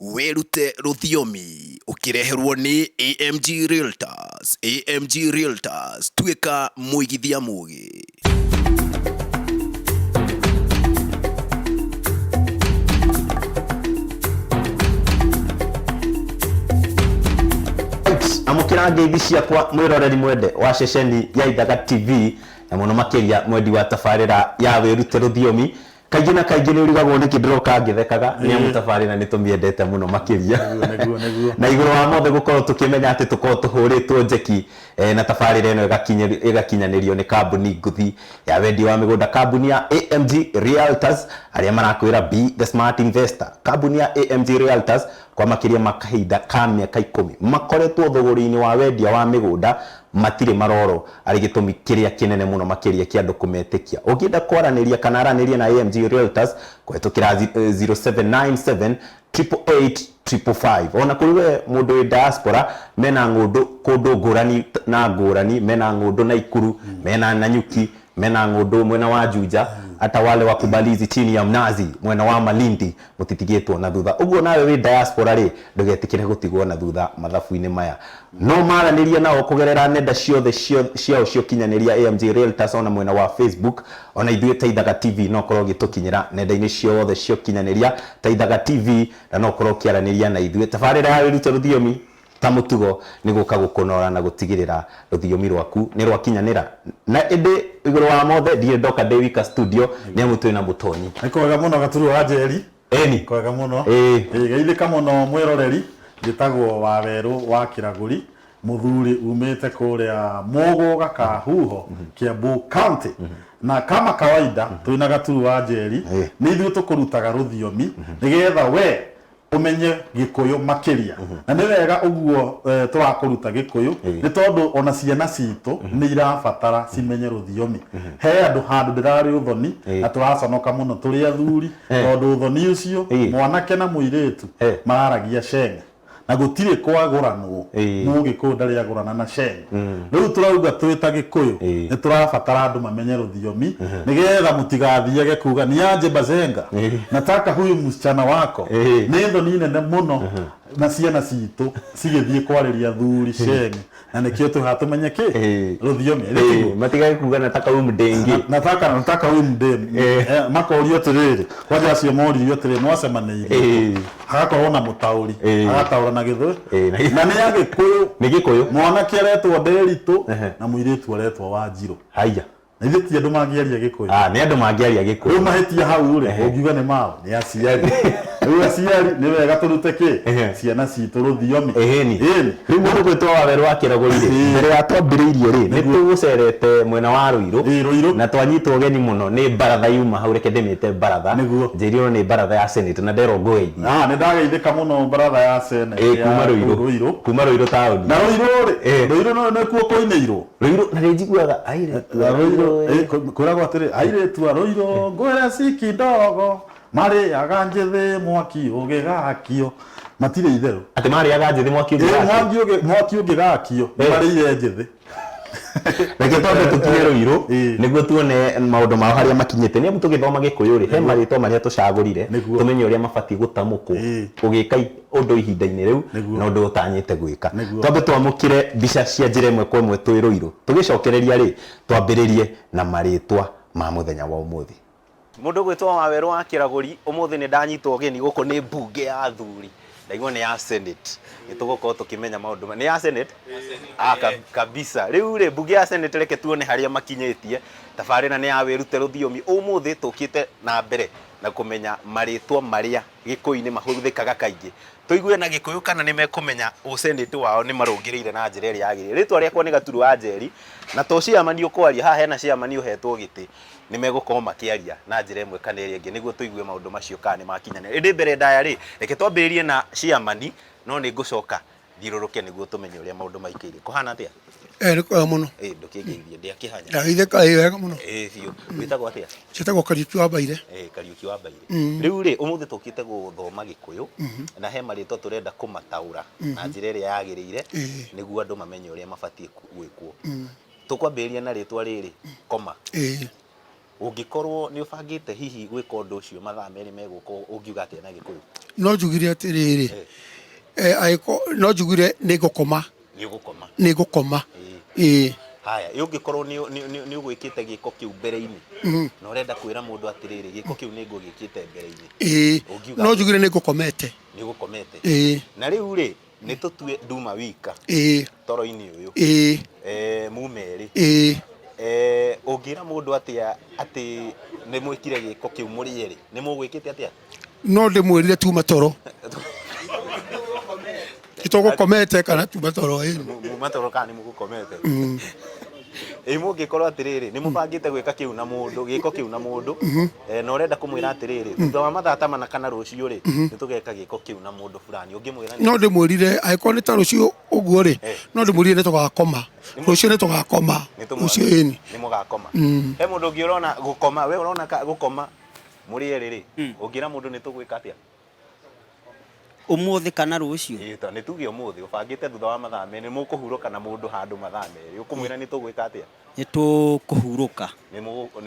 Wĩrute rũthiomi ũkĩreherwo nĩ AMG Realtors. AMG Realtors, tuĩka mũigithia mũgĩ. Amũkĩra ngeithi ciakwa mwĩroreri mwende wa ceceni ya Ithaga TV na mũno makĩria mwendi wa tabarĩra ya wĩrute rũthiomi. Kaingĩ na kaingĩ nĩ ũrigagwo nĩkĩ ndĩroka ngĩthekaga nĩ amu tabarĩra nĩ tũmĩendete mũno makĩria. Nĩguo, nĩguo. Na igũrũ wa mothe gũkorwo tũkĩmenya atĩ tũkoragwo tũhũrĩtwo njeki na tabarĩra ĩno ĩgakinyanĩrio nĩ kambuni ngũthi ya wendia wa mĩgũnda kambuni ya AMG Realtors arĩa marakwĩra be the smart investor. Kambuni ya AMG Realtors kwa makĩria ma kahinda ka mĩaka ikũmi makoretwo thũgũrĩ-inĩ wa wendia wa mĩgũnda matirĩ maroro arĩ gĩtũmi kĩrĩa kĩnene mũno makĩria kĩa andũ kũmetĩkia. Ũngĩenda kwaranĩria kana aranĩria na AMG Realtors kũhetũkĩra 0797 888 555. Ona kũrĩ we mũndũ wĩ diaspora mena ng'ũndũ kũndũ ngũrani na ngũrani, mena ng'ũndũ Naikuru, mena Nanyuki, mena ng'ũndũ mwena wa Juja, hata wale wa Kubalizi chini ya mnazi mwena wa Malindi mũtitigĩtwo na thutha. Ũguo nawe wĩ diaspora rĩ, ndũgetĩkĩre gũtigwo na thutha mathabu-inĩ maya. No maranĩrie nao kũgerera nenda ciothe ciao cia ũkinyanĩria AMG Realtors ona mwena wa Facebook, ona ithuĩ ta Ithaga TV no ũkorwo ũgĩtũkinyĩra nenda-inĩ ciothe cia ũkinyanĩria ta Ithaga TV na no ũkorwo ũkĩaranĩria na ithuĩ. Tabarĩra ya Wĩrute Rũthiomi ta mũtugo nĩ gũka gũkũnora na gũtigĩrĩra rũthiomi rwaku nĩ rwakinyanĩra. Na ĩndĩ igũrũ wa mothe ndirĩ ndoka ndĩ wika studio nĩ amu twĩna Mũtonyi. Nĩ kwega mũno Gaturũ wa Njeri. Ĩni. Kwega mũno. Ĩĩ. Ĩĩ geithĩka mũno mwĩroreri, njĩtagwo Wawerũ wa Kĩragũri, mũthuri umĩte kũrĩa Mũgũga Kahuho, Kiambu County. Na kama kawaida twĩna Gaturu wa Njeri, nĩ ithuĩ tũkũrutaga rũthiomi nĩgetha we ũmenye Gĩkũyũ makĩria. Na nĩ wega ũguo tũrakũruta Gĩkũyũ nĩ tondũ ona ciana citũ nĩ irabatara cimenye rũthiomi. He andũ handũ ndĩrarĩ ũthoni na tũraconoka mũno tũrĩ athuri tondũ ũthoni ũcio mwanake na mũirĩtu mararagia Sheng na gũtirĩ kwagũranwo, Mũgĩkũyũ ndarĩ agũrana na Sheng. Rĩu tũrauga twĩ ta Gĩkũyũ nĩ tũrabatara andũ mamenye rũthiomi nĩgetha mũtigathiage kuga niaje bazenga nataka huyu msichana wako. Nĩ thoni nene mũno na ciana citũ cigĩthiĩ kwarĩria athuri Sheng na nĩkĩo twĩ haha tũmenye kĩ rũthiomi. Ĩĩ, matigage kuga nataka huyu mdenge. Nataka nataka huyu mdemu. Makorio atĩrĩrĩ, kwanja acio moririo atĩrĩrĩ mwacemanĩirie kũ? Hagakorwo na mũtaũri, agataũra na Gĩthweri na nĩ Agĩkũyũ. Nĩ Gĩkũyũ. Mwanake aretwo Ndĩritũ na mũirĩtu aretwo Wanjirũ. Haiya. Na ithuĩ ti andũ mangĩaria Gĩkũyũ. Ah, nĩ andũ mangĩaria Gĩkũyũ. Rĩu mahĩtia hau rĩ, ũngiuga nĩ mao? Nĩ aciari. Rĩu aciari nĩ wega tũrute kĩ? Ciana citũ rũthiomi. Ĩhĩni. Ĩni. Rĩu mũndũ gwĩtwo Wawerũ wa Kĩragũri rĩ, mbere ya twambĩrĩirie rĩ, nĩ tũgũcerete mwena wa Rũirũ. Ĩĩ, Rũirũ. Na twanyitwo ũgeni mũno nĩ baratha yuma hau, reke ndĩmĩte baratha. Nĩguo. Njĩrirwo nĩ baratha ya Senate na nderwo ngũgeithie. Ah, nĩ ndageithĩka mũno baratha ya Senate Ĩĩ, ya kuma kũu Rũirũ. Rũirũ. Kuma Rũirũ taũni. Na Rũirũ rĩ, Ĩĩ. Rũirũ nĩkuo kũinĩirwo? Rũirũ na nĩ njiguaga airĩtu a Rũirũ, kwĩragwo atĩrĩ, airĩtu a Rũirũ ngwĩre si kidogo marĩaga njĩthĩ mwaki ũgĩgakio. Matirĩ itherũ. Atĩ marĩaga njĩthĩ mwaki ũngĩgakio? Mwaki mwaki ũngĩgakio nĩ marĩire njĩthĩ. Reke twambe tũkinye Rũirũ nĩguo tuone maũndũ mao harĩa makinyĩte. Nĩ amu tũgĩthoma Gĩkũyũ rĩ, he marĩtwa marĩa tũcagũrire tũmenye ũrĩa mabatiĩ gũtamũkwo ũgĩka ũndũ ihinda-inĩ rĩu na ũndũ ũtanyĩte gwĩka. Twambe twamũkĩre mbica cia njĩra ĩmwe kwa ĩmwe twĩ Rũirũ. Tũgĩcokereria rĩ, twambĩrĩrie na marĩtwa ma mũthenya wa ũmũthĩ. Mũndũ ũgwĩtwo Wawerũ wa Kĩragũri, ũmũthĩ nĩ ndanyitwo ũgeni gũkũ nĩ mbunge ya athuri. Ndaigua nĩ ya Senate. Nĩ tũgũkorwo tũkĩmenya maũndũ nĩ ya Senate? Ah, kabisa. Rĩu rĩ, mbunge ya Senate reke tuone harĩa makinyĩtie. Tabarĩra nĩ ya Wĩrute Rũthiomi. Ũmũthĩ tũkĩte na mbere na kũmenya marĩtwa marĩa Gĩkũyũ-inĩ mahũthĩkaga kaingĩ. Tũigue na Gĩkũyũ kana nĩ mekũmenya ũsenĩtĩ wao nĩ marũngĩrĩire na njĩra ĩrĩa yagĩrĩire. Rĩtwa rĩakwa nĩ Gaturu wa Njeri, na to chairman ũkwaria, haha hena chairman ũhetwo gĩtĩ, nĩ megũkorwo makĩaria na njĩra ĩmwe kana ĩrĩa ĩngĩ nĩguo tũigue maũndũ macio kana nĩ makinyanĩra. Ĩndĩ mbere ndaya rĩ, reke twambĩrĩrie na chairman, no nĩ ngũcoka thiũrũrũke nĩguo tũmenye ũrĩa maũndũ maikaire. Kũhana atĩa? Ĩĩ nĩ kwega mũno. Ĩĩ ndũkĩngeithie ndĩakĩhanya. Ndageithĩka ĩĩ wega mũno. Ĩĩ biũ. Wĩtagwo atĩa? Njĩtagwo Kariũki wa Mbaire. Ĩĩ Kariũki wa Mbaire. Rĩu rĩ, ũmũthĩ tũkĩte gũthoma Gĩkũyũ na he marĩtwa tũrenda kũmataũra na njĩra ĩrĩa yagĩrĩire nĩguo andũ mamenye ũrĩa mabatiĩ gwĩkwo. Tũkwambĩrĩria na rĩtwa rĩrĩ, koma. Ĩĩ. Ũngĩkorwo nĩ ũbangĩte hihi gwĩka ũndũ ũcio mathaa merĩ megũka ũngiuga atĩa na Gĩkũyũ? No njugire atĩrĩrĩ, no njugire nĩ ngũkoma. Nĩ ũgũkoma. Nĩ ngũkoma, ĩĩ. Haya, ĩ ũngĩkorwo nĩ ũgwĩkĩte gĩko kĩu mbere-inĩ na ũrenda kwĩra mũndũ atĩrĩrĩ, gĩko kĩu nĩ ngũgĩkĩte mbere-inĩ? Ĩĩ. Ũngiuga No atĩa? njugire nĩ ngũkomete. Nĩ ũgũkomete. Ĩĩ. Na rĩu rĩ, nĩ tũtue nduma wika toro-inĩ ũyũ. Mume erĩ. Ũngĩra mũndũ atĩa atĩ nĩ mwĩkire gĩko kĩu mũrĩ erĩ? Nĩ mũgwĩkĩte atĩa? No ndĩmwĩrire tuma toro. Tũgũkomete kana tuma toro, ĩĩ. Muma toro kana nĩ mũgũkomete? Ĩ mũngĩkorwo atĩrĩrĩ, nĩ mũbangĩte gwĩka kĩu na mũndũ, gĩko kĩu na mũndũ, na ũrenda kũmwĩra atĩrĩrĩ, thutha wa mathaa ta mana kana rũciũ rĩ, nĩ tũgeka gĩko kĩu na mũndũ fulani, ũngĩmwĩra nĩ? No ndĩmwĩrire angĩkorwo nĩ ta rũciũ ũguo rĩ, no ndĩmwĩrire nĩ tũgakoma. Rũciũ nĩ tũgakoma. Rũciũ, ĩni. Nĩ mũgakoma. He mũndũ ũngĩ ũrona gũkoma, we ũrona gũkoma mũrĩ erĩ rĩ, ũngĩra mũndũ nĩ tũgwĩka atĩa? Ũmũthĩ kana rũciũ? Ĩĩ, ta nĩ tuge ũmũthĩ ũbangĩte thutha wa mathaa merĩ nĩ mũkũhurũka na mũndũ handũ mathaa merĩ, ũkũmwĩra nĩ tũgwĩka atĩa? Nĩ tũkũhurũka. Nĩ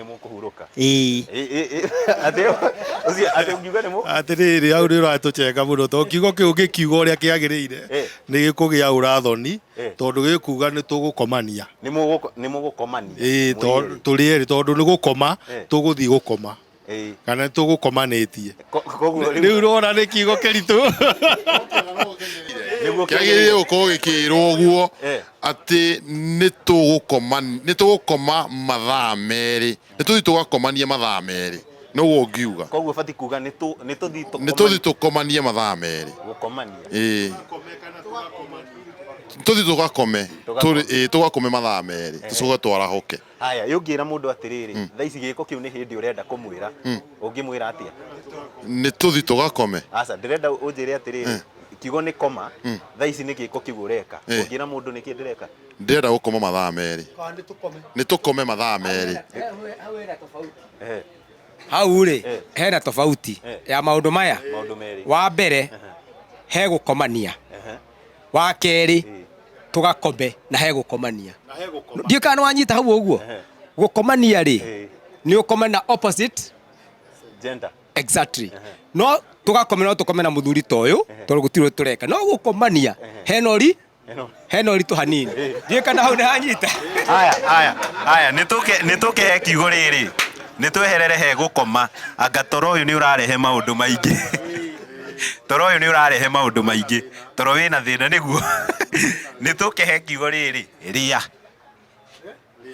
mũkũhurũka. Ĩĩ. Ĩ, ĩ, atĩ ũcio atĩ ũngiuga nĩ mũ Atĩrĩrĩ, hau nĩ ũratũcenga mũno, tondũ kiugo kĩu ũngĩkiuga ũrĩa kĩagĩrĩire nĩ gĩkũgĩa ũrathoni, tondũ gĩkuga nĩ tũgũkomania. Nĩ mũgũkomania. Ĩĩ, Mũrĩ tondũ erĩ. tũrĩ erĩ, tondũ nĩ gũkoma tũgũthiĩ gũkoma. Kana nĩ tũgũkomanĩtie. Koguo rĩu Rĩu ũrona nĩ kiugo kĩritũ. Nĩguo kĩagĩrĩire gũkorwo gĩkĩrwo ũguo atĩ nĩ tũgũkoma, nĩ tũgũkoma mathaa merĩ, nĩ tũthiĩ tũgakomanie mathaa merĩ, noguo ũngiuga. Koguo ũbatiĩ kuga nĩ tũthiĩ tũkomanie. Nĩ tũthiĩ tũkomanie mathaa merĩ. Gũkomania. Ĩĩ. Tũthiĩ tũgakome. Tũgakome. Ĩĩ, tũgakome mathaa merĩ, tũcoke twarahũke. Haya, ĩ ũngĩra mũndũ atĩrĩrĩ, thaa ici gĩko kĩu nĩ hĩndĩ ũrenda kũmwĩra, ũngĩmwĩra atĩa? Nĩ tũthiĩ tũgakome. Aca, ndĩrenda ũnjĩre atĩrĩrĩ, kiugo nĩ koma, thaa ici nĩ gĩko kĩu ũreka. Ũngĩra mũndũ nĩkĩ ndĩreka? Ndĩrenda gũkoma mathaa merĩ. Nĩ tũkome mathaa merĩ. Hau rĩ, hena tofauti ya maũndũ maya. Maũndũ merĩ. Wa mbere, he gũkomania. Wa kerĩ, tũgakome na he gũkomania. Ndiũĩ kana nĩ wanyita hau ũguo. Gũkomania rĩ, nĩ ũkome na opposite gender. Exactly. No tũgakome, no tũkome na mũthuri ta ũyũ, tondũ gũtirĩ ũndũ tũreka. No gũkomania, hena ũri, hena ũritũ hanini. Ndiũĩ kana hau nĩ hanyita. Haya, haya, haya, nĩ tũke kiugo rĩrĩ. Nĩ tweherere he gũkoma. Anga toro ũyũ nĩ ũrarehe maũndũ maingĩ. Toro ũyũ nĩ ũrarehe maũndũ maingĩ. Toro wĩna thĩna nĩguo. Nĩ tũke he kiugo rĩrĩ. Rĩa.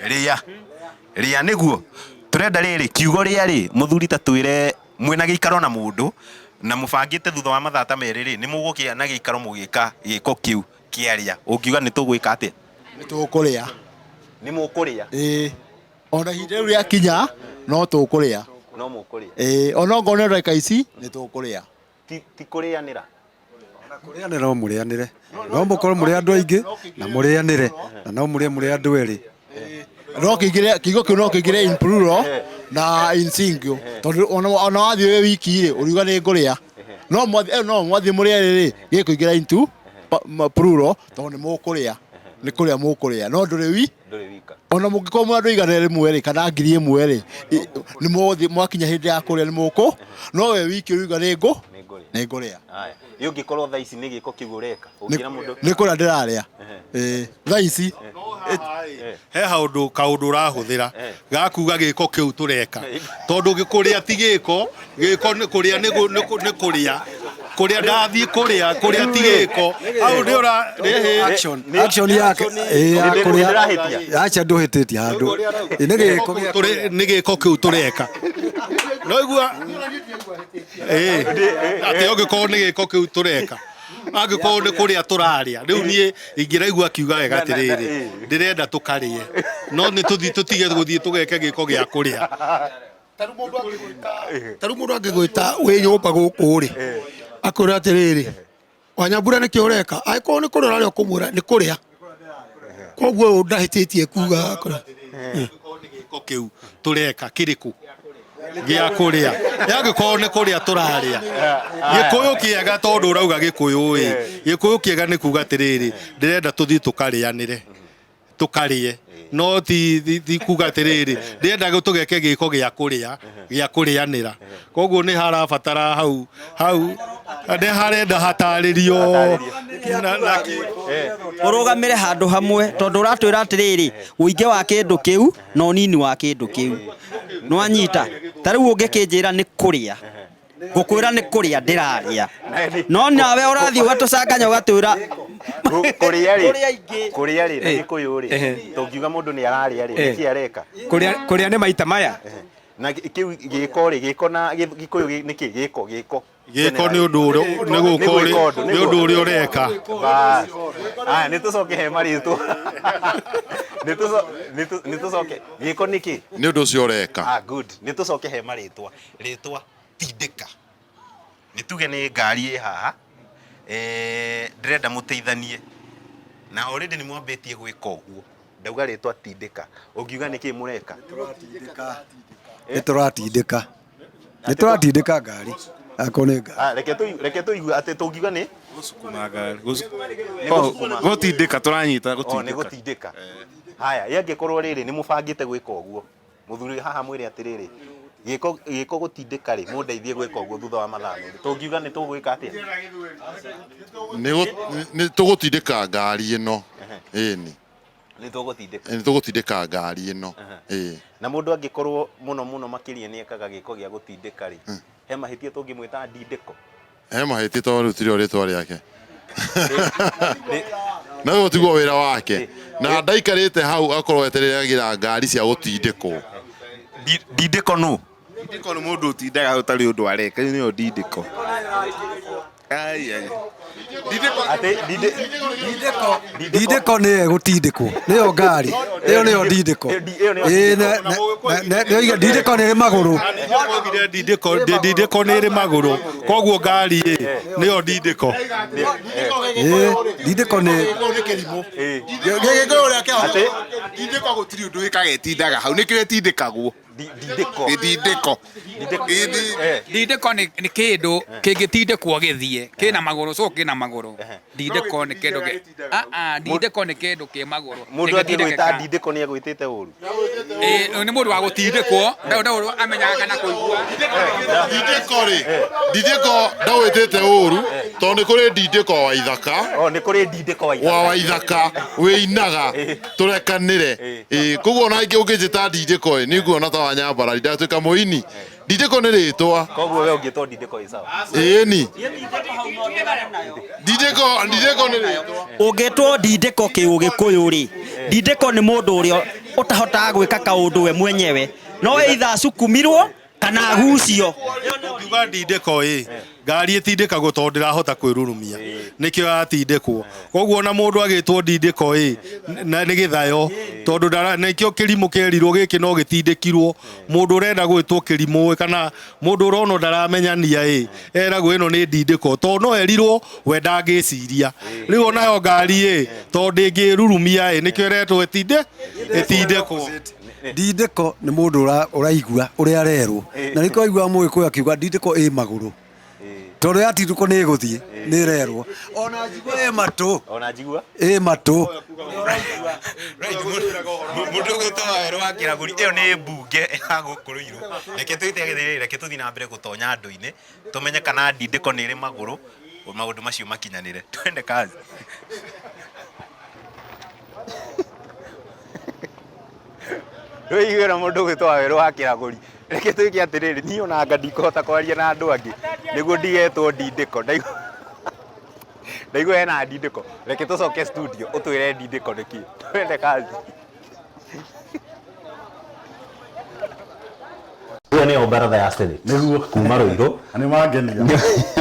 Rĩa. Rĩa nĩguo. Tũrenda rĩrĩ, kiugo rĩa rĩ, mũthuri ta twĩre mwĩna gĩikaro na mũndũ, na mũbangĩte thutha wa mathaa ta merĩ rĩ, nĩ mũgũkĩa na gĩikaro mũgĩka gĩko kĩu kĩaria. Ũngiuga nĩ tũgwĩka atĩa? Nĩ tũkũrĩa. Nĩ mũkũrĩa? Ĩĩ. Ona ihinda rĩu rĩakinya, no tũkũrĩa. No mũkũrĩa? Ĩĩ, ona okorwo nĩ ndagĩka ici, nĩ tũkũrĩa. Ti kũrĩanĩra? Kũrĩanĩra no mũrĩanĩre. No mũkorwo mũrĩ andũ aingĩ na mũrĩanĩre, na no mũrĩe mũrĩ andũ erĩ. No kĩingĩre, kiugo kĩu no kĩingĩre in plural na in single, tondũ ona wathiĩ wĩ wiki rĩ, ũriuga nĩ ngũrĩa. No mwathiĩ mũrĩ erĩ rĩ, gĩkũingĩra into plural, tondũ nĩ mũkũrĩa. Nĩ kũrĩa mũkũrĩa. No ndũrĩ wi? Ndũrĩ wika. Ona mũngĩkorwo mũrĩ andũ igana rĩmwe rĩ, kana ngiri ĩmwe rĩ, nĩ mũgũthiĩ mwakinya hĩndĩ ya kũrĩa nĩ mũkũ, no we wiki ũriuga nĩ ngũ? Nĩ ngũrĩa. Haya. Ĩ ũngĩkorwo thaa ici nĩ gĩko kĩu ũreka, ũngĩra mũndũ? Nĩ kũrĩa ndĩrarĩa. Ĩĩ, thaa ici. He kaũndũ ũrahũthĩra gakuga gĩko kĩu tũreka, tondũ kũrĩa ti gĩko, gĩko nĩ kũrĩa, nĩ kũrĩa. Kũrĩa ndathiĩ kũrĩa, kũrĩa ti gĩko. Hau nĩ ũra, nĩ hĩ. Action, action yake, ĩĩ, ya kũrĩa. Acha ndũhĩtĩtie handũ. Ĩ, nĩ gĩko gĩa Tũrĩ, nĩ gĩko kĩu tũreka. No igua? Ĩĩ. Atĩ ũngĩkorwo nĩ gĩko kĩu tũreka. Angĩkorwo nĩ kũrĩa tũrarĩa. Rĩu niĩ ingĩraigua akiuga wega atĩrĩrĩ, ndĩrenda tũkarĩe. No nĩ tũthiĩ tũtige gũthiĩ tũgeke gĩko gĩa kũrĩa. Ta rĩu mũndũ angĩgwĩta wĩ nyũmba gũkũ rĩ, akwĩra atĩrĩrĩ, Wanyambura nĩkĩ ũreka? Angĩkorwo nĩ kũrĩa ũrarĩa ũkũmwĩra nĩ kũrĩa. Koguo ũyũ ndahĩtĩtie kuga kũrĩa. Gĩko kĩu tũreka kĩrĩkũ? Gĩa kũrĩa. Angĩkorwo nĩ kũrĩa tũrarĩa. Gĩkũyũ kĩega tondũ ũrauga gĩkũyũ ĩ. Gĩkũyũ kĩega nĩ kuga atĩrĩrĩ, ndĩrenda tũthiĩ tũkarĩanĩre. Tũkarĩe. No ti kuga atĩrĩrĩ, ndĩrenda tũgeke gĩko gĩa kũrĩa, gĩa kũrĩanĩra. Koguo nĩ harabatara hau, hau. Nĩ harenda hatarĩrio na Ũrũgamĩre handũ hamwe tondũ ũratwĩra atĩrĩrĩ, ũingĩ wa kĩndũ kĩu na ũnini wa kĩndũ kĩu. Nĩwanyita? Ta rĩu ũngĩkĩnjĩra nĩ kũrĩa, ngũkwĩra nĩ kũrĩa ndĩrarĩa, no nawe ũrathiĩ ũgatũcanganya ũgatwĩra Kũrĩa rĩ, Kũrĩa ingĩ. Kũrĩa rĩ, na Gĩkũyũ rĩ, tũngiuga mũndũ nĩ ararĩa rĩ, nĩkĩ areka? Kũrĩa nĩ maita maya. Na kĩu gĩko rĩ, gĩko na Gĩkũyũ nĩkĩ gĩko, gĩko? Gĩko nĩ ũndũ ũrĩa nĩ gũka ũrĩ nĩ ũndũ ũrĩa ũreka. Bas. Aya, nĩ tũcoke he marĩtwa. Nĩ tũcoke. Gĩko nĩkĩ? Nĩ ũndũ ũcio ũreka. Ah, good. Nĩ tũcoke he marĩtwa. Rĩtwa tindĩka. Nĩ tuge nĩ ngari ĩ haha. Ndĩrenda mũteithanie. Na already nĩ mwambĩtie gwĩka ũguo. Ndauga rĩtwa tindĩka. Ũngiuga nĩkĩ mũreka? Nĩ tũratindĩka. Nĩ tũratindĩka ngari. Akorwo nĩ ngari. Ah, reke tũigue atĩ tũngiuga nĩ Gũcukuma ngari. Nĩ gũcukuma. Gũtindĩka tũranyita Oh, nĩ gũtindĩka. gũtindĩka. Haya, ĩ angĩkorwo rĩrĩ nĩ mũbangĩte gwĩka ũguo. Mũthuri haha mwĩre atĩrĩrĩ, gĩko gĩko gũtindĩka rĩ, mũndeithie gwĩka ũguo thutha wa mathaa merĩ. Tũngiuga nĩ tũgwĩka atĩa? Nĩ tũgũtindĩka ngari ĩno. Ĩni. Nĩ tũgũtindĩka. Nĩ tũgũtindĩka ngari ĩno. Ĩĩ. Na mũndũ angĩkorwo mũno mũno makĩria nĩ ekaga gĩko gĩa gũtindĩka rĩ, he mahĩtia tũngĩmwĩta ndindĩko? He mahĩtia tondũ rĩu tirĩo rĩtwa rĩake. Na ũyũ tiguo wĩra wake. Na ndaikarĩte hau akorwo etereragĩra ngari cia gũtindĩkwo. Ndindĩko nũ? Ndindĩko nĩ mũndũ ũtindaga ũtarĩ ũndũ areka, ĩyo nĩyo ndindĩko. Ai, ai. Ndindĩko nĩ ĩgũtindĩkwo. Nĩyo ngari. Ĩyo nĩyo ndindĩko. Ĩĩ nĩ ndindĩko nĩ ĩrĩ magũrũ. Ndindĩko ndindĩko nĩ ĩrĩ magũrũ koguo ngari ĩ nĩyo ndindĩko. Ĩĩ ndindĩko nĩ Gĩkũyũ ũrĩa kĩahota. Ndindĩko gũtirĩ ũndũ ĩkaga ĩtindaga hau nĩkĩo ĩtindĩkagwo. Ndindĩko. Ndindĩko. Ndindĩko nĩ kĩndũ kĩngĩtindĩkwo gĩthiĩ kĩna magũrũ so kĩna magũrũ. Ndindĩko nĩ kĩndũ kĩ Ah, ah, ndindĩko nĩ kĩndũ kĩ magũrũ. Mũndũ angĩgwĩta Kĩngĩtindĩkĩka. ndindĩko nĩ agwĩtĩte ũru. Ĩĩ, nĩ mũndũ wa gũtindĩkwo ndau amenyaga kana kũigua. Ndindĩko rĩ, ndindĩko ndawĩtĩte ũru tondũ nĩ kũrĩ ndindĩko wa ithaka. Oh, nĩ kũrĩ ndindĩko wa ithaka. Wa ithaka wĩinaga tũrekanĩre. Ĩĩ, koguo ona ũngĩnjĩta ndindĩko ĩ, nĩ nguona ta wanyambarari ndatuĩka mũini. Ndindĩko nĩ rĩtwa. Koguo we ũngĩtwo ndindĩko ĩ sawa. Ĩni. Ndindĩko ndindĩko nĩ rĩtwa. Ũngĩtwo ndindĩko kĩũgĩkũyũ rĩ, ndindĩko nĩ mũndũ ũrĩa ũtahotaga gwĩka kaũndũ we mwenyewe, no either acukumirwo kana agucio. Ũngiuga ndindĩko ĩ ngari ĩtindĩkagwo tondũ ndĩrahota kwĩrurumia nĩkĩo yatindĩkwo koguo ona mũndũ agĩtwo ndindĩko ĩ na nĩ gĩthayo tondũ nĩkĩo kĩrimũ kĩerirwo gĩkĩ no gĩtindĩkirwo mũndũ ũrenda gwĩtwo kĩrimũ ĩ kana mũndũ ũrona ndaramenyania ĩ eragwo ĩno nĩ ndindĩko tondũ no erirwo we ndangĩciria rĩu onayo ngari ĩ tondũ ndĩngĩrurumia ĩ nĩkĩo ĩretwo ĩtindĩkwo. Ndindĩko nĩ mũndũ ũraigua ũrĩa arerwo. Na nĩkĩo waiguaga mũgĩkũyũ akiuga ndindĩko ĩ magũrũ. Tondũ yatindĩkwo nĩ ĩgũthiĩ, nĩ ĩrerwo. Ona njigua ĩ matũ. Ona njigua? Ĩ matũ. Mũndũ ũgwĩtwo Wawerũ wa Kĩragũri, ĩyo nĩ mbunge ya gũkũ Ruiru. Reke twĩte atĩrĩrĩ, reke tũthiĩ na mbere gũtonya andũ-inĩ, tũmenye kana ndindĩko nĩ ĩrĩ magũrũ, maũndũ macio makinyanĩre. Twende kazi. Wĩiguĩra mũndũ ũgwĩtwo Wawerũ wa Kĩragũri. Reke twĩke atĩrĩrĩ, niĩ ona anga ndikũhota kwaria na andũ angĩ nĩguo ndigetwo ndindĩko. Ndaigua hena ndindĩko. Reke tũcoke studio ũtwĩre ndindĩko nĩkĩ. Twende kazi. Ĩyo nĩyo baratha ya Senate. Nĩguo. Kuma Ruiru. Nĩ mangenia.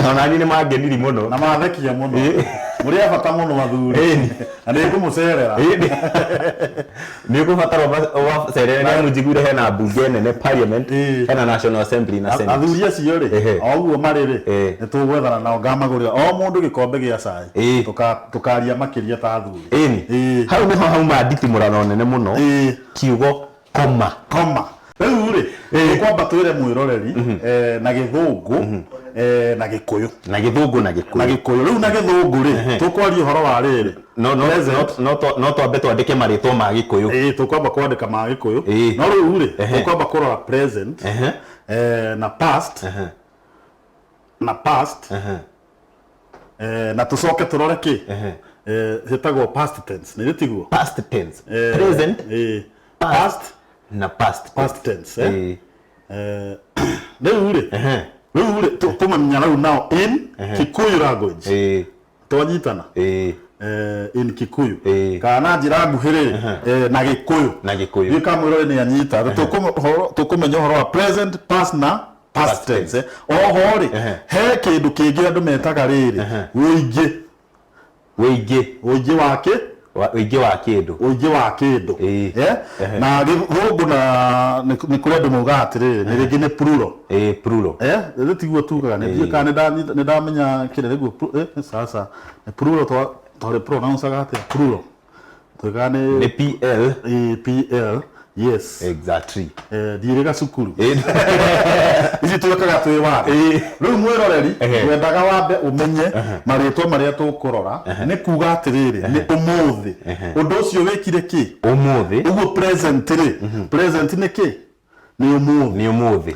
Ona niĩ nĩ mangeniri mũno. Na mathekia mũno. Mũrĩ a bata mũno athuri. Na nĩ ngũmũcerera. Nĩ ũkũbatara ũgacerere nĩ amu njiguire hena mbunge nene parliament, hena National Assembly na Senate. Athuri acio rĩ, o ũguo marĩ rĩ, nĩ tũgwethana nao ngamagũrĩra o mũndũ gĩkombe gĩa cai. Tũkaria makĩria ta athuri. Ĩni. Hau nĩho hauma nditimũrano nene mũno. Kiugo koma. Koma. Rĩu rĩ, tũkwamba twĩre mwĩroreri na gĩthũngũ na gĩkũyũ. Na gĩthũngũ na gĩkũyũ. Na gĩkũyũ. Rĩu na gĩthũngũ rĩ, tũkwaria ũhoro wa rĩrĩ. No twambe twandĩke marĩtwa ma gĩkũyũ. Ĩĩ, tũkwamba kwandĩka ma gĩkũyũ. No rĩu rĩ, tũkwamba kũrora present na past na past Na tũcoke tũrore kĩ ĩtagwo past tense, nĩ tiguo? Past tense. Present, past na past. Past tense, eh? Rĩu rĩ tũmenya rĩu now in Kikuyu language twanyitana, in Kikuyu kana na njĩra nguhĩ rĩ, na Gĩkũyũ. Na Gĩkũyũ. Ndiũĩ kana mwĩroreri nĩ anyita. Tũkũmenya ũhoro wa present, past na past tense. Oho rĩ, he kĩndũ kĩngĩ andũ metaga rĩrĩ, wũingĩ. Wũingĩ. Wũingĩ wa kĩ? Wũingĩ wa kĩndũ. Ũingĩ wa kĩndũ. Na Gĩthũngũ na nĩ kũrĩ andũ maugaga atĩrĩrĩ, nĩ rĩngĩ nĩ plural. Ĩĩ, plural. Rĩu tiguo tugaga? Nĩ ndiũĩ kana nĩ ndamenya kĩrĩa nĩguo sasa nĩ plural twarĩ pronounce-aga atĩa plural? Tugaga nĩ Nĩ PL. Ĩĩ, PL, yes. Exactly. Ndiĩrĩga cukuru ici twĩkaga twĩ wathe. Rĩu mwĩroreri, wendaga wambe ũmenye marĩtwa marĩa tũkũrora. Nĩ kuga atĩrĩrĩ, nĩ ũmũthĩ ũndũ ũcio wĩkire kĩ? Ũmũthĩ. Ũguo present rĩ, present nĩ kĩ? Nĩ ũmũthĩ. Nĩ ũmũthĩ.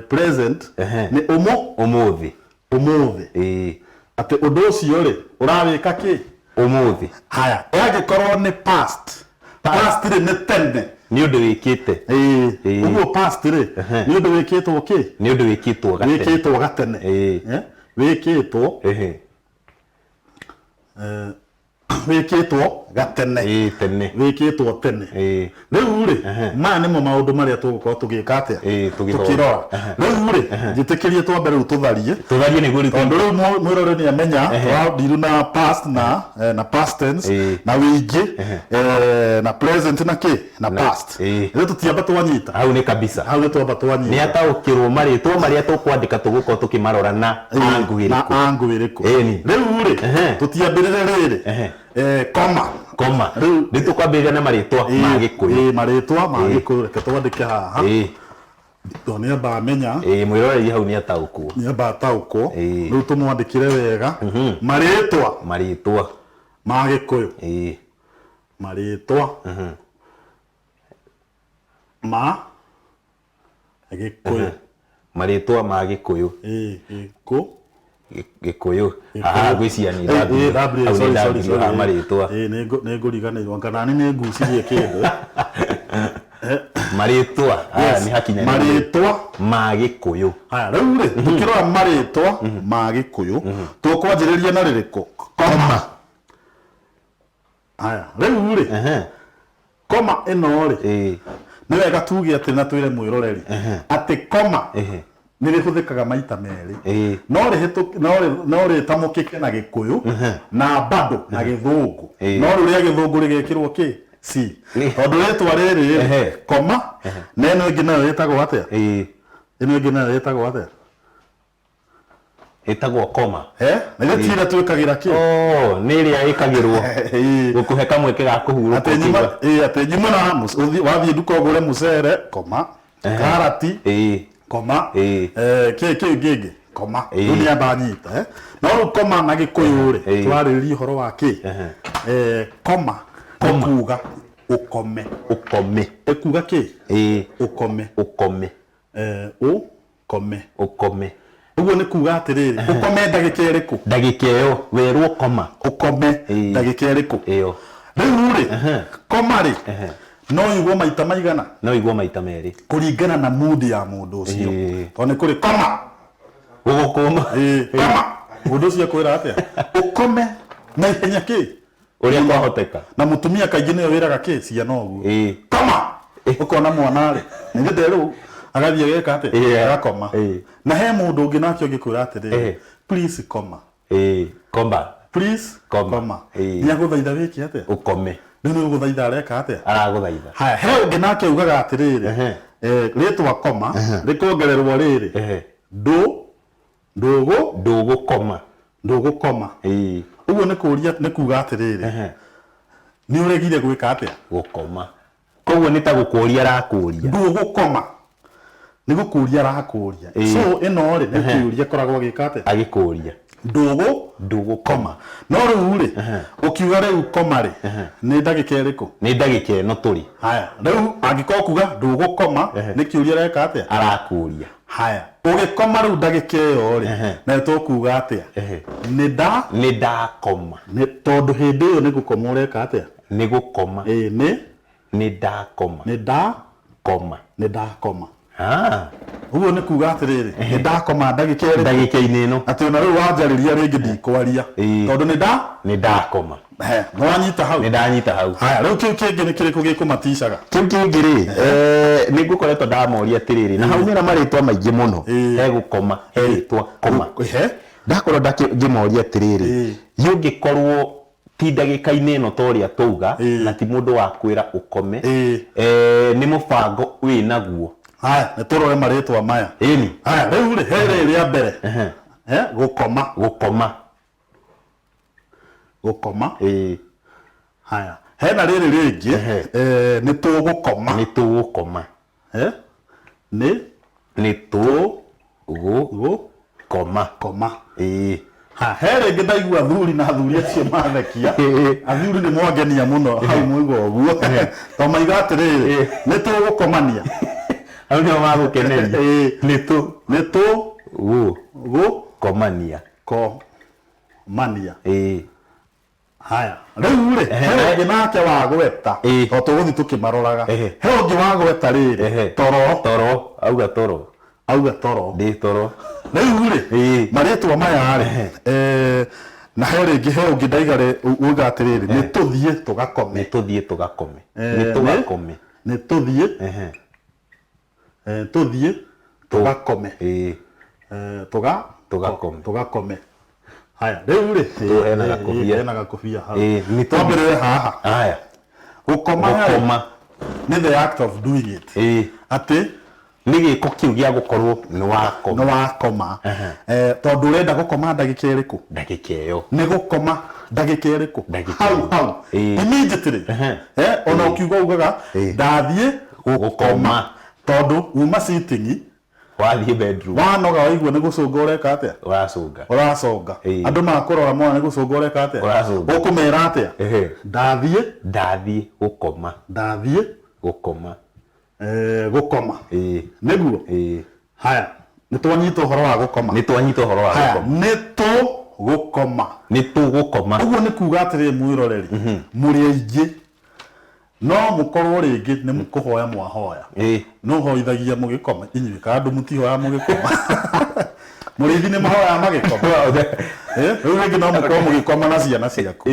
Present nĩ ũmũthĩ. Ũmũthĩ. Atĩ ũndũ ũcio rĩ, ũrawĩka kĩ? Ũmũthĩ. Haya, angĩkorwo nĩ past, past rĩ, nĩ tene. Nĩ ũndũ wĩkĩte. Ĩĩ, ũguo past rĩ, nĩ ũndũ wĩkĩtwo kĩ? Nĩ ũndũ wĩkĩtwo gatene. Wĩkĩtwo gatene. Wĩkĩtwo wĩkĩtwo gatene. Ĩĩ, tene. Wĩkĩtwo tene. Rĩu rĩ, maya nĩmo maũndũ marĩa tũgũkorwo tũgĩka atĩa? Tũgĩthoma. Tũkĩrora. Rĩu rĩ, njĩtĩkĩrie twambe rĩu tũtharie. Tũtharie nĩguo rĩu Tondũ rĩu mwĩroreri nĩ amenya tũrandiru na past na past tense na wĩingĩ, na present na kĩ na past. Rĩu tũtiamba twanyita. Hau nĩ kabisa. Hau nĩ twamba twanyita. Nĩ ataũkĩrwo marĩtwa marĩa tũkwandĩka tũgũkorwo tũkĩmarora na angu Na ĩrĩkũ. Angu ĩrĩkũ. Ĩni. Rĩu rĩ, tũtiambĩrĩre rĩrĩ, koma. Koma. Rĩu nĩ tũkwambĩrĩria na marĩtwa ma Gĩkũyũ. Ĩĩ, marĩtwa ma Gĩkũyũ. Reke twandĩke haha tondũ nĩ amba amenya. Ĩĩ, mwĩroreri hau nĩ ataũkwo. Nĩ amba ataũkwo. Rĩu tũmwandĩkĩre wega marĩtwa. Marĩtwa ma Gĩkũyũ. Marĩtwa ma Gĩkũyũ. Marĩtwa ma Gĩkũyũ. Ĩĩ, Gĩkũ Gĩkũyũ haha ngwĩciria nĩ W, W, hau sorry, nĩ sorry, W sorry. haha marĩtwa. Ĩĩ, nĩ ngũriganĩirwo kana nĩ ngucirie kĩndũ. Marĩtwa haya Yes, nĩ hakinya. Marĩtwa ma Gĩkũyũ. Haya, rĩu rĩ, tũkĩrora marĩtwa ma Gĩkũyũ, tũkwanjĩrĩria na rĩrĩkũ? Koma. Haya, rĩu rĩ, koma ĩno rĩ, nĩ wega tuge atĩ na twĩre mwĩroreri atĩ koma nĩ rĩhũthĩkaga maita merĩ, no rĩtamũkĩke na Gĩkũyũ na bado na Gĩthũngũ, no rĩrĩa Gĩthũngũ rĩgekĩrwo kĩ C, tondũ rĩtwa rĩrĩ rĩ, koma, na ĩno ĩngĩ nayo ĩtagwo atĩa? Ĩno ĩngĩ nayo ĩtagwo atĩa? Ĩtagwo koma. Na ithuĩ ti ĩrĩa twĩkagĩra kĩ? Oh, nĩ ĩrĩa ĩkagĩrwo gũkũhe kamweke ga kũhurũka. Atĩ nyuma, ĩĩ, atĩ nyuma na wathiĩ nduka ũgũre mũcere, koma, karati, koma, kĩ kĩu kĩngĩ, koma. Rĩu nĩ amba anyita, eh? No rĩu koma na Gĩkũyũ rĩ, tũrarĩrĩria ũhoro wa kĩ? Koma nĩ kuga ũkome. Ũkome. Ĩkuga kĩ? Ũkome. Ũkome. Ũkome. Ũkome. Ũguo nĩ kuga atĩrĩrĩ, ũkome ndagĩka ĩrĩkũ? Ndagĩka ĩyo werwo koma. Ũkome ndagĩka ĩrĩkũ? Ĩyo. Rĩu rĩ, koma rĩ, no igwo maita maigana? No igwo maita merĩ. Kũringana na mood ya mũndũ ũcio, tondũ nĩ kũrĩ koma. Gũgũkũma. Koma, mũndũ ũcio akwĩra atĩa? Ũkome na ihenya kĩ? Ũrĩa kwahoteka. Na mũtumia kaingĩ nĩwe wĩraga kĩ ciana ũguo, koma. Ũkona mwana rĩ, nĩ rĩu agathiĩ ageka atĩa? Agakoma. Na he mũndũ ũngĩ nake ũngĩkwĩra atĩrĩrĩ, "Please koma." Koma. "Please koma." Nĩ agũthaitha wĩke atĩa? Ũkome. Rĩu nĩ gũgũthaitha areka atĩa? Aragũthaitha. Haya, he ũngĩ nake ugaga atĩrĩrĩ, rĩtwa koma rĩkongererwo rĩrĩ, ndũ ndũgũ. Ndũgũkoma. Ndũgũkoma. Ũguo nĩ kũria, nĩ kuga atĩrĩrĩ, nĩ ũregire gwĩka atĩa? Gũkoma. Koguo nĩ ta gũkũria arakũria. Ndũgũkoma nĩ gũkũria arakũria. So ĩno rĩ, nĩ kĩũria akoragwo agĩka atĩa? Agĩkũria. Ndũgũ Ndũgũkoma. No rĩu rĩ, ũkiuga rĩu koma rĩ, nĩ ndagĩka ĩrĩkũ? Nĩ ndagĩka ĩno tũrĩ. Haya, rĩu angĩkorwo kuga ndũgũkoma nĩ kĩũria areka atĩa? Arakũria. Haya. Ũgĩkoma rĩu ndagĩka ĩyo rĩ, na tũkuga atĩa? Nĩ nda Nĩ ndakoma. Nĩ tondũ hĩndĩ ĩyo nĩ gũkoma ũreka atĩa? Nĩ gũkoma. Ĩĩ, nĩ Nĩ ndakoma. Nĩ nda Koma. Nĩ ndakoma. Ah. Ũguo nĩ kuga atĩrĩrĩ, nĩ ndakoma ndagĩka ĩrĩkũ? Ndagĩka-inĩ ĩno. Atĩ ona rĩu wanjarĩria rĩngĩ ndikwaria. Tondũ nĩ nda Nĩ ndakoma. He, nĩ wanyita hau? Nĩ ndanyita hau. Haya, rĩu kĩu kĩngĩ nĩ kĩrĩkũ gĩkũmaticaga? Kĩu kĩngĩ rĩ, nĩ ngũkoretwo ndamoria atĩrĩrĩ, na hau mena marĩtwa maingĩ mũno. He gũkoma, he rĩtwa koma. Ndakorwo ngĩmoria atĩrĩrĩ, yũngĩkorwo ti ndagĩka-inĩ ĩno ta ũrĩa twauga, na ti mũndũ wa kwĩra ũkome, nĩ mũbango wĩ naguo. Haya, nĩ tũrore marĩtwa maya. Ĩni. Haya, rĩu rĩ, he rĩrĩ rĩa mbere. Gũkoma. Gũkoma. Gũkoma. Haya, hena rĩrĩ rĩngĩ, nĩ tũgũkoma. Nĩ tũgũkoma. Nĩ Nĩ tũgũkoma. Koma. Ha, he rĩngĩ ndaigua athuri na athuri acio mathekia. Athuri nĩ mwangenia mũno hau mwaigua ũguo. To maiga atĩrĩrĩ, nĩ tũgũkomania. Hau nĩho magũkeneria. Nĩ tũ Nĩ tũ gũ gũ komania. Komania. Haya, rĩu rĩ, he ũngĩ nake wagweta, to tũgũthiĩ tũkĩmaroraga. He ũngĩ wagweta rĩrĩ, toro. Toro, auga toro. Auga toro. Ndĩ toro. Rĩu rĩ, marĩtwa maya rĩ, na he rĩngĩ he ũngĩ ndaiga rĩ, uga atĩrĩrĩ, nĩ tũthiĩ tũgakome. Nĩ tũthiĩ tũgakome. Nĩ tũgakome. Nĩ tũthiĩ. Tũthiĩ tũgakome. Tũgakome. Tũgakome. Haya, rĩu rĩ, Hena gakobia. Hena gakobia hau. Nĩ Twambĩrĩre haha. Haya. Gũkoma Gũkoma. Nĩ the act of doing it. Atĩ nĩ gĩko kĩu gĩa gũkorwo nĩ wakoma. Nĩ wakoma. Tondũ ũrenda gũkoma ndagĩka ĩrĩkũ? Ndagĩka ĩyo. Nĩ gũkoma ndagĩka ĩrĩkũ? Hau hau. Immediately. Ona ũkiuga ugaga ndathiĩ gũkoma. Tondũ uma sitting wathiĩ bedroom. Wanoga waigua nĩ gũcũnga ũreka atĩa? Ũracũnga. Ũraconga. Andũ makũrora mona nĩ gũcũnga ũreka atĩa? Ũracũnga. Ũkũmera atĩa? Ndathiĩ. Ndathiĩ gũkoma. Ndathiĩ gũkoma. Gũkoma. Nĩguo? Haya, nĩ twanyita ũhoro wa gũkoma. Nĩ twanyita ũhoro wa Haya, gũkoma. nĩ tũgũkoma. Nĩ tũgũkoma. Ũguo nĩ kuga atĩrĩrĩ mwĩroreri, mũrĩ aingĩ no mũkorwo rĩngĩ nĩ kũhoya mwahoya. No hoithagia mũgĩkoma inyuĩ kana andũ mũtihoyaga mũgĩkoma. Mũrĩithi nĩ mahoyaga magĩkoma. Rĩu rĩngĩ no mũkorwo mũgĩkoma na ciana ciaku.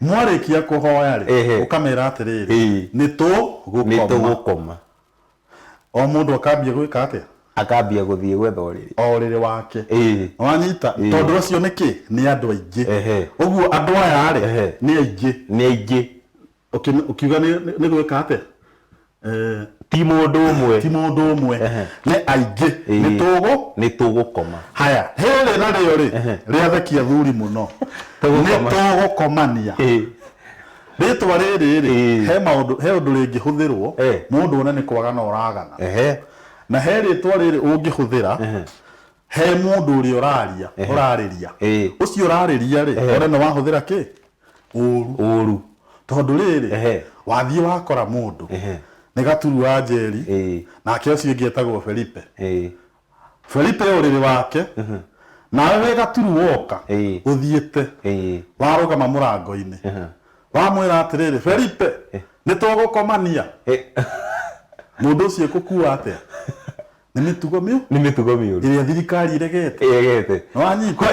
Mwarĩkia kũhoya rĩ, ũkamera atĩrĩrĩ, nĩ tũgũkoma. Nĩ tũgũkoma. O mũndũ akambia gwĩka atĩa? Akambia gũthiĩ gwetha ũrĩrĩ. O ũrĩrĩ wake. Wanyita? Tondũ ũcio nĩ kĩ? Nĩ andũ aingĩ. Ũguo andũ aya rĩ, nĩ aingĩ. Nĩ aingĩ. Ũkiuga nĩ gwĩka atĩa? Ti mũndũ ũmwe. Ti mũndũ ũmwe. Nĩ aingĩ. Nĩ tũgũ? Nĩ tũgũkoma. Haya, rĩrĩ narĩo rĩ, rĩathekia athuri mũno. Nĩ tũgũkomania. Rĩtwa rĩrĩ rĩ, he maũndũ, he ũndũ rĩngĩhũthĩrwo, mũndũ one nĩ kwagana ũragana. Na he rĩtwa rĩrĩ ũngĩhũthĩra, he mũndũ ũrĩa ũraria, ũrarĩria. Ũcio ũrarĩria rĩ, one nĩ wahũthĩra kĩ? Ũru. Ũru. Tondũ rĩrĩ, wathiĩ wakora mũndũ, nĩ Gaturu wa Njeri, nake ũcio ũngĩ etagwo Felipe. Felipe ũrĩrĩ wake, nawe wĩ Gaturu woka, ũthiĩte, warũgama mũrango-inĩ, wamwĩra atĩrĩrĩ, Felipe, nĩ tũgũkomania. Mũndũ ũcio ekũkua atĩa? Nĩ mĩtugo mĩũru. Nĩ mĩtugo mĩũru. Ĩrĩa thirikari ĩregete. Ĩregete. Nĩwanyita?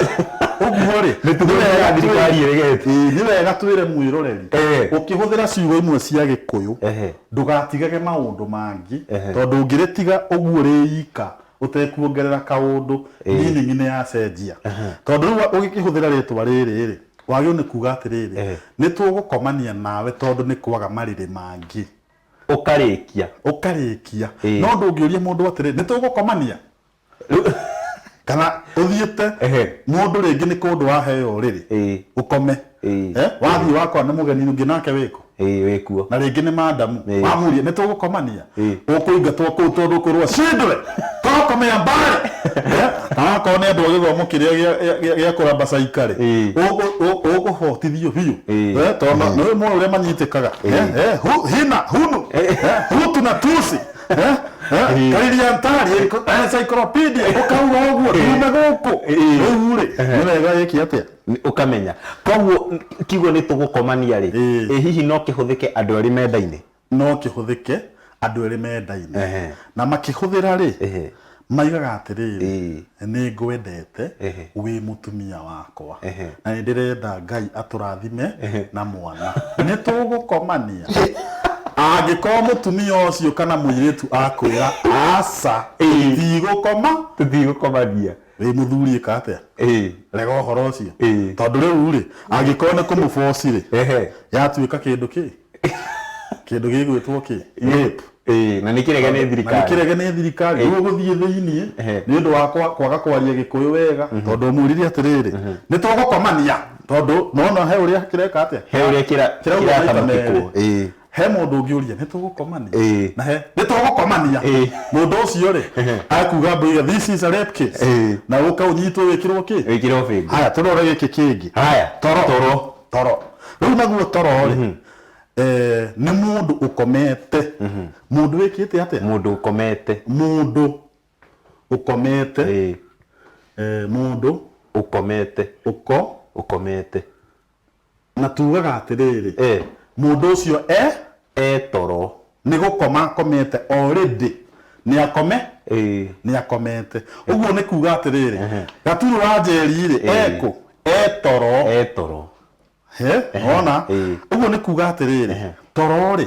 Ũguo rĩ, Mĩtugo ĩrĩa thirikari ĩregete. Nĩ wega twĩre mwĩroreri, ũkĩhũthĩra ciugo imwe cia Gĩkũyũ, ndũgatigage maũndũ mangĩ, tondũ ũngĩrĩtiga ũguo rĩika, ũtekuongerera kaũndũ, meaning nĩ yacenjia. Tondũ rĩu ũgĩkĩhũthĩra rĩtwa rĩrĩ rĩ, wagĩrĩirwo nĩ kuga atĩrĩrĩ, nĩ tũgũkomania nawe tondũ nĩ kwaga marĩrĩ mangĩ. Ũkarĩkia. Ũkarĩkia. No ndũngĩũria mũndũ atĩrĩrĩ, nĩ tũgũkomania? Kana ũthiĩte mũndũ rĩngĩ nĩ kũndũ waheo ũrĩrĩ, ũkome. Wathiĩ wakora nĩ mũgeni ũngĩ nake wĩkũ? Wĩkuo. Na rĩngĩ nĩ madamu. Wamũria nĩ tũgũkomania? Ũkũingatwo kũu tondũ ũkwĩrwo cindwe, tũgakomea mbare. Na wakorwo nĩ andũ a gĩthomo kĩrĩa gĩa kũramba caika rĩ, ũkũhotithio biũ. Tondũ nĩ ũĩ ũrĩa manyitĩkaga. Hina, hunu, hutu na tusi. Kariria ntari encyclopedia ũkauga ũguo tume gũkũ rĩu rĩ nĩ wega ĩke atĩa? Ũkamenya. Koguo kiugo nĩ tũgũkomania rĩ, ĩ hihi no kĩhũthĩke andũ erĩ mendaine? No kĩhũthĩke andũ erĩ mendaine na makĩhũthĩra rĩ, maigaga atĩrĩrĩ, nĩ ngwendete wĩ mũtumia wakwa na nĩ ndĩrenda Ngai atũrathime na mwana, nĩ tũgũkomania. Angĩkorwo mũtumia ũcio kana mũirĩtu akwĩra aca, tũtigũkoma, tũtigũkomania, wĩ mũthuri ĩka atĩa? Rega ũhoro ũcio, tondũ rĩu rĩ, angĩkorwo nĩ kũmũboci rĩ, yatuĩka kĩndũ kĩ kĩndũ gĩgwĩtwo kĩ rape. Na nĩ kĩrege nĩ Na thirikari. nĩ kĩrege nĩ thirikari. Rĩu ũgũthiĩ thĩiniĩ nĩ ũndũ wa kwaga kwaria Gĩkũyũ wega, tondũ ũmwĩrire atĩrĩrĩ, nĩ tũgũkomania, tondũ nona he ũrĩa kĩreka atĩa, He ũrĩa kĩrauga maita kĩratamũkĩkwo. merĩ. He mũndũ ũngĩũria nĩ tũgũkomania, na he nĩ tũgũkomania, mũndũ ũcio rĩ, akuga mboiga this is a rape case, na ũka ũnyitwo wĩkĩrwo kĩ, wĩkĩrwo bĩngũ. Haya, tũrore gĩkĩ kĩngĩ. Haya, toro. Toro. Toro rĩu naguo toro rĩ, nĩ mũndũ ũkomete, mũndũ wĩkĩte atĩa? Mũndũ ũkomete. Mũndũ ũkomete. Mũndũ ũkomete. Ũko ũkomete. Na tugaga atĩrĩrĩ, mũndũ ũcio e toro, nĩ gũkoma akomete already, nĩ akome, nĩ akomete. Ũguo nĩ kuga atĩrĩrĩ, Gaturu wa Njeri rĩ, ekũ? E toro. E toro. He, wona? Ũguo nĩ kuga atĩrĩrĩ, toro rĩ,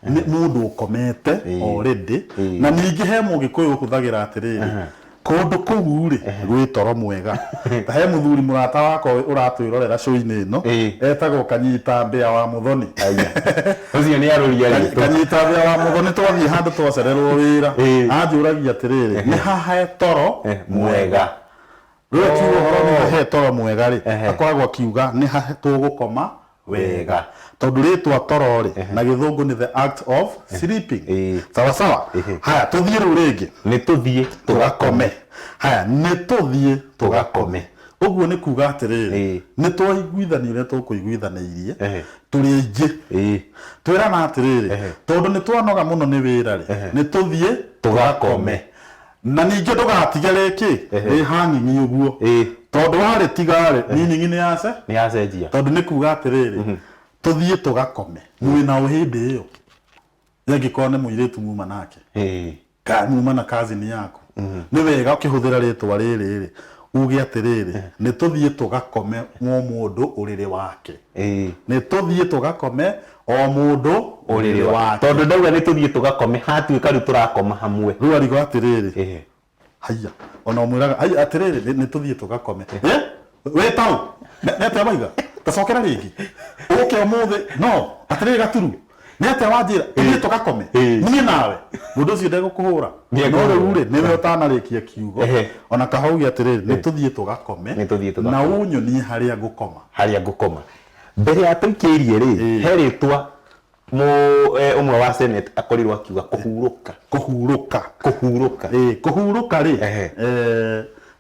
nĩ mũndũ ũkomete already. Na ningĩ he Mũgĩkũyũ ũhũthagĩra atĩrĩrĩ, kũndũ kũu rĩ, gwĩ toro mwega. Ta he mũthuri mũrata wakwa ũratwĩrorera show-inĩ ĩno, etagwo Kanyita Mbĩa wa Mũthoni. Ũcio nĩ arũria rĩtwa. Kanyita Mbĩa wa Mũthoni, twathiĩ handũ twacererwo wĩra, anjũragia atĩrĩrĩ, nĩ haha he toro mwega? Rĩu akiuga ũhoro nĩ hahe toro mwega rĩ, akoragwo akiuga nĩ hahe tũgũkoma wega, tondũ rĩtwa toro rĩ, na Gĩthũngũ nĩ the act of sleeping. Sawa sawa. Haya, tũthiĩ rĩu rĩngĩ. Nĩ tũthiĩ tũgakome. Haya, nĩ tũthiĩ tũgakome, ũguo nĩ kuga atĩrĩrĩ, nĩ twaiguithanio ũrĩa tũkũiguithanĩirie tũrĩ aingĩ, twĩrana atĩrĩrĩ, tondũ nĩ twanoga mũno nĩ wĩra rĩ, nĩ tũthiĩ tũgakome. Na ningĩ ndũgatige rĩkĩ rĩ hang'ing'i ũguo, tondũ warĩtiga rĩ, meaning nĩ yace nĩ yacenjia, tondũ nĩ kuga atĩrĩrĩ, tũthiĩ tũgakome mwĩna ũ hĩndĩ ĩyo, angĩkorwo nĩ mũirĩtu muma nake ka muma na cousin yaku, nĩ wega ũkĩhũthĩra rĩtwa rĩrĩ rĩ, uge atĩrĩrĩ, nĩ tũthiĩ tũgakome o mũndũ ũrĩrĩ wake. Nĩ tũthiĩ tũgakome o mũndũ ũrĩrĩ wake. Tondũ ndauga nĩ tũthiĩ tũgakome, hatuĩka rĩu tũrakoma hamwe. Rĩu arigwo atĩrĩrĩ, haiya, ona ũmwĩraga haiya atĩrĩrĩ, nĩ tũthiĩ tũgakome. Wĩ taũ nĩ atĩa waiga? Tacokera rĩngĩ ũke ũmũthĩ, no atĩrĩrĩ, Gaturu, nĩ atĩa wanjĩra tũthiĩ tũgakome niĩ nawe? Mũndũ ũcio ndegũkũhũra. No rĩu rĩ, nĩwe ũtanarĩkia kiugo, ona kaha uge atĩrĩrĩ, nĩ tũthiĩ tũgakome na ũnyonie harĩa ngũkoma. Harĩa ngũkoma. Mbere ya tũikĩirie rĩ, he rĩtwa ũmwe wa Senate akorirwo akiuga kũhurũka. Kũhurũka. Kũhurũka. Kũhurũka rĩ,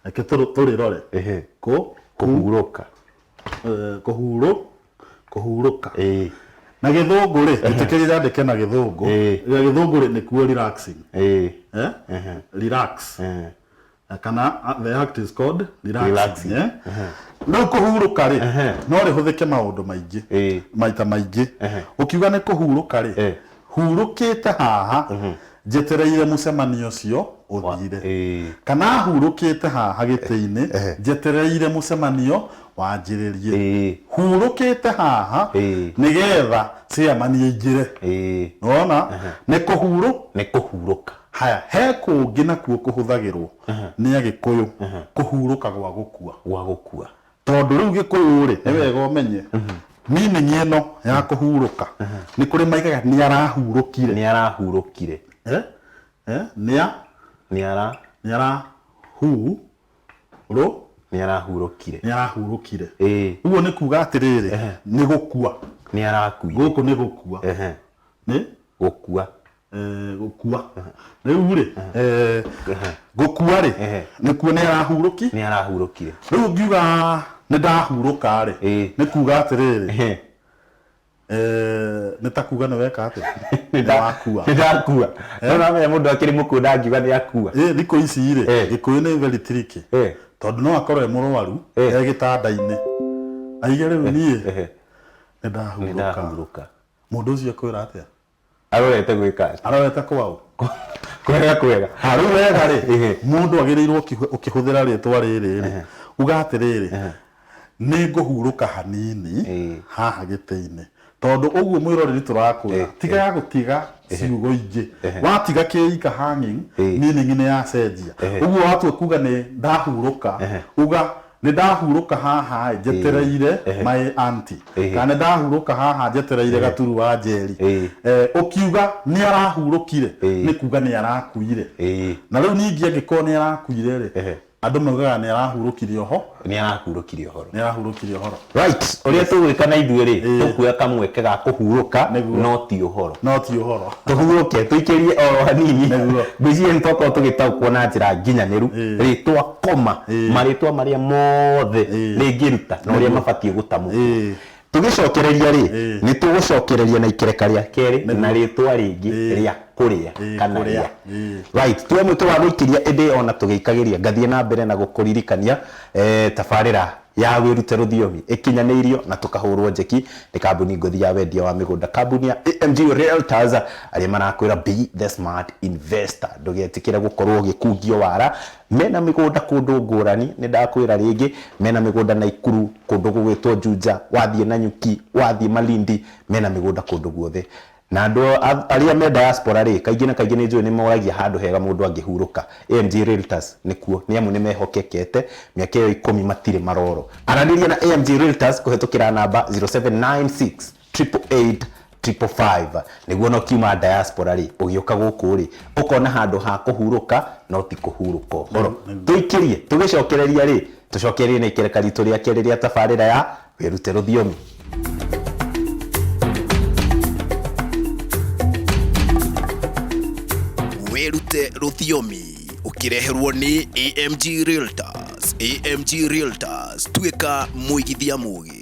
reke tũrĩrore. Kũhurũka. Kũhurũka. Na Gĩthũngũ rĩ, ĩtĩkĩria yandĩke na Gĩthũngũ. Na Gĩthũngũ rĩ, nĩkuo relaxing. Relax. Kana the act is called relaxing. Rĩu kũhurũka rĩ, no rĩhũthĩke maũndũ maingĩ, maita maingĩ. Ũkiuga nĩ kũhurũka rĩ, hurũkĩte haha njetereire mũcemanio ũcio ũthire, kana hurũkĩte haha gĩtĩ-inĩ njetereire mũcemanio wanjĩrĩrie, hurũkĩte haha nĩgetha chairman aingĩre. Nĩwona? Nĩ kũhurũ nĩ kũhurũka. Haya, he kũngĩ nakuo kũhũthagĩrwo nĩ Agĩkũyũ, kũhurũka gwa gũkua. Gwa gũkua. Tondũ rĩu Gĩkũyũ rĩ, nĩ wega ũmenye meaning ĩno ya kũhurũka. Nĩ kũrĩ maigaga nĩ arahurũkire. Nĩ arahurũkire. Nĩ Nĩ ara nĩ arahurũ nĩ arahurũkire. Nĩ arahurũkire. Ũguo nĩ kuga atĩrĩrĩ, nĩ gũkua. Nĩ arakuire. Gũkũ nĩ gũkua. Nĩ gũkua. Gũkua. Rĩu rĩ, gũkua rĩ, nĩkuo nĩ arahurũki. Nĩ arahurũkire. Rĩu ũngiuga nĩ ndahurũka rĩ, nĩ kuga atĩrĩrĩ, Nĩ ta kuga nĩ weka atĩa? Nĩ wakua. Nĩ ndakua. No namenya mũndũ akĩrĩ mũkuũ ndangiuga nĩ akua. Ĩ thikũ ici rĩ, Gĩkũyũ nĩ very tricky. Tondũ no akorwo e mũrwaru, e gĩtanda-inĩ. Aige rĩu niĩ nĩ ndahurũka. Mũndũ ũcio ekwĩra atĩa? Arorete gwĩka atĩa? Arorete kwaũ? Kwega kwega. Ha rĩu wega rĩ, mũndũ agĩrĩirwo ũkĩhũthĩra rĩtwa rĩrĩ rĩ, uga atĩrĩrĩ, nĩ ngũhurũka hanini haha gĩtĩ-inĩ. Tondũ ũguo mwĩroreri tũrakwĩra, tiga gũtiga ciugo ingĩ. Watiga kĩika hanging, meaning nĩ yacenjia. Ũguo watua kuga nĩ ndahurũka, uga nĩ ndahurũka haha ĩ, njetereire my auntie. Kana nĩ ndahurũka haha njetereire gaturu wa Njeri. Ũkiuga nĩ arahurũkire, nĩ kuga nĩ arakuire. Na rĩu ningĩ angĩkorwo nĩ arakuire rĩ, andũ maugaga nĩ arahurũkire oho. Nĩ arahurũkire ũhoro. Nĩ arahurũkire ũhoro. Right, ũrĩa tũgwĩka na ithuĩ rĩ, tũkuoya kamweke ga kũhurũka no ti ũhoro. No ti ũhoro. Tũhurũke, tũikĩrie oro hanini. Ngwĩciria nĩ twakorwo tũgĩtaũkwo na njĩra nginyanĩru rĩtwa koma, marĩtwa marĩa mothe rĩngĩruta na ũrĩa mabatiĩ gũtamũkwo. Tũgĩcokereria rĩ, nĩ tũgũcokereria na ikereka rĩa kerĩ na rĩtwa rĩngĩ rĩa kũrĩa kana rĩa. Right, tuoe mweke wa gũikĩria ĩndĩ ona tũgĩikagĩria ngathiĩ na mbere na gũkũririkania tabarĩra ya wĩrute rũthiomi ĩkinyanĩirio na tũkahũrwo njeki nĩ kambuni ngũthi ya wendia wa mĩgũnda, kambuni ya AMG Realtors arĩa marakwĩra be the smart investor. Ndũgetĩkĩre gũkorwo ũgĩkungio wara. Mena mĩgũnda kũndũ ngũrani, nĩ ndakwĩra rĩngĩ, mena mĩgũnda Naikuru, kũndũ gũgwĩtwo Juja, wathiĩ Nanyuki, wathiĩ Malindi, mena mĩgũnda kũndũ guothe. Na andũ arĩa me diaspora rĩ, kaingĩ na kaingĩ nĩ njũĩ nĩ moragia handũ hega mũndũ angĩhurũka. AMG Realtors nĩkuo, nĩ amu nĩ mehokekete, mĩaka ĩyo ikũmi matirĩ maroro. Aranĩria na AMG Realtors kũhetũkĩra namba 0796 888 555 nĩguo ona ũkiuma diaspora rĩ, ũgĩũka gũkũ rĩ, ũkona handũ ha kũhurũka no ti kũhurũka ũhoro. Tũikĩrie, tũgĩcokereria rĩ, tũcokererie na ikereka ritũ rĩa kerĩ rĩa tabarĩra ya wĩrute rũthiomi. Wĩrute rũthiomi ũkĩreherwo nĩ AMG Realtors. AMG Realtors, tuĩka mũigithia mũgĩ.